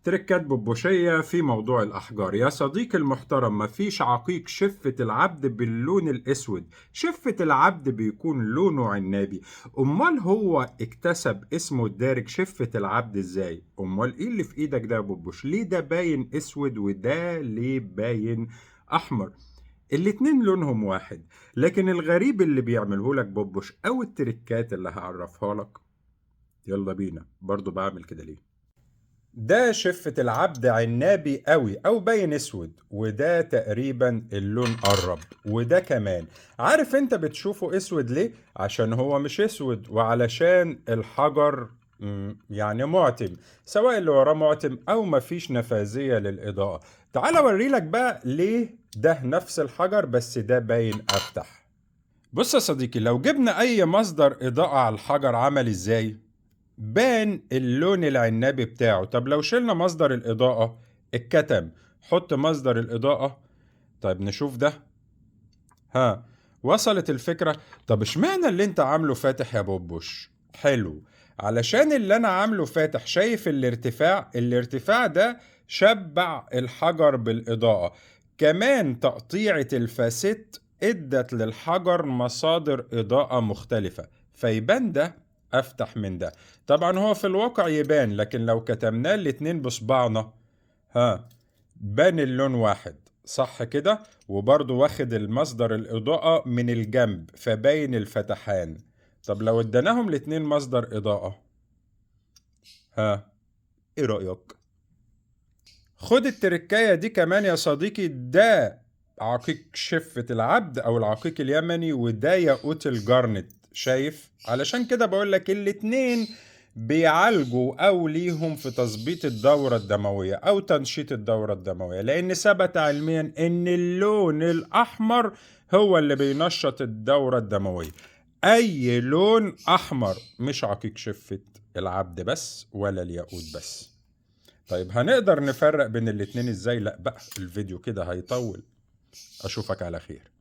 تركات ببوشية في موضوع الأحجار يا صديقي المحترم. مفيش عقيق شفة العبد باللون الأسود، شفة العبد بيكون لونه عنابي. أمال هو اكتسب اسمه الدارج شفة العبد ازاي؟ أمال ايه اللي في ايدك ده يا ببوش؟ ليه ده باين اسود وده ليه باين أحمر؟ الاتنين لونهم واحد. لكن الغريب اللي بيعمله لك ببوش أو التركات اللي هعرفها لك، يلا بينا. برضو بعمل كده ليه؟ ده شفة العبد عنابي قوي او باين اسود، وده تقريبا اللون قرب، وده كمان. عارف انت بتشوفه اسود ليه؟ عشان هو مش اسود، وعلشان الحجر يعني معتم، سواء اللي وراه معتم او مفيش نفاذية للاضاءة. تعال اوريلك بقى ليه ده نفس الحجر بس ده باين افتح. بص يا صديقي، لو جبنا اي مصدر اضاءة على الحجر عمل ازاي؟ بان اللون العنابي بتاعه. طب لو شلنا مصدر الإضاءة اتكتم، حط مصدر الإضاءة. طيب نشوف ده، ها وصلت الفكرة؟ طب اشمعنى اللي انت عامله فاتح يا بوبوش؟ حلو، علشان اللي انا عامله فاتح، شايف الارتفاع؟ الارتفاع ده شبع الحجر بالإضاءة. كمان تقطيعة الفاسيت ادت للحجر مصادر إضاءة مختلفة، فيبان ده افتح من ده. طبعا هو في الواقع يبان، لكن لو كتمناه الاتنين بصبعنا ها بان اللون واحد، صح كده؟ وبرضو واخد المصدر الإضاءة من الجنب فباين الفتحان. طب لو اديناهم الاتنين مصدر إضاءة، ها ايه رأيك؟ خد التركاية دي كمان يا صديقي، ده عقيق شفة العبد أو العقيق اليمني، وده ياقوت الجارنت. شايف؟ علشان كده بقول لك الاتنين بيعالجوا أو ليهم في تظبيط الدورة الدموية أو تنشيط الدورة الدموية، لأن ثبت علميا إن اللون الأحمر هو اللي بينشط الدورة الدموية. أي لون أحمر، مش عقيق شفة العبد بس ولا الياقوت بس. طيب هنقدر نفرق بين الاتنين ازاي؟ لا بقى الفيديو كده هيطول. أشوفك على خير.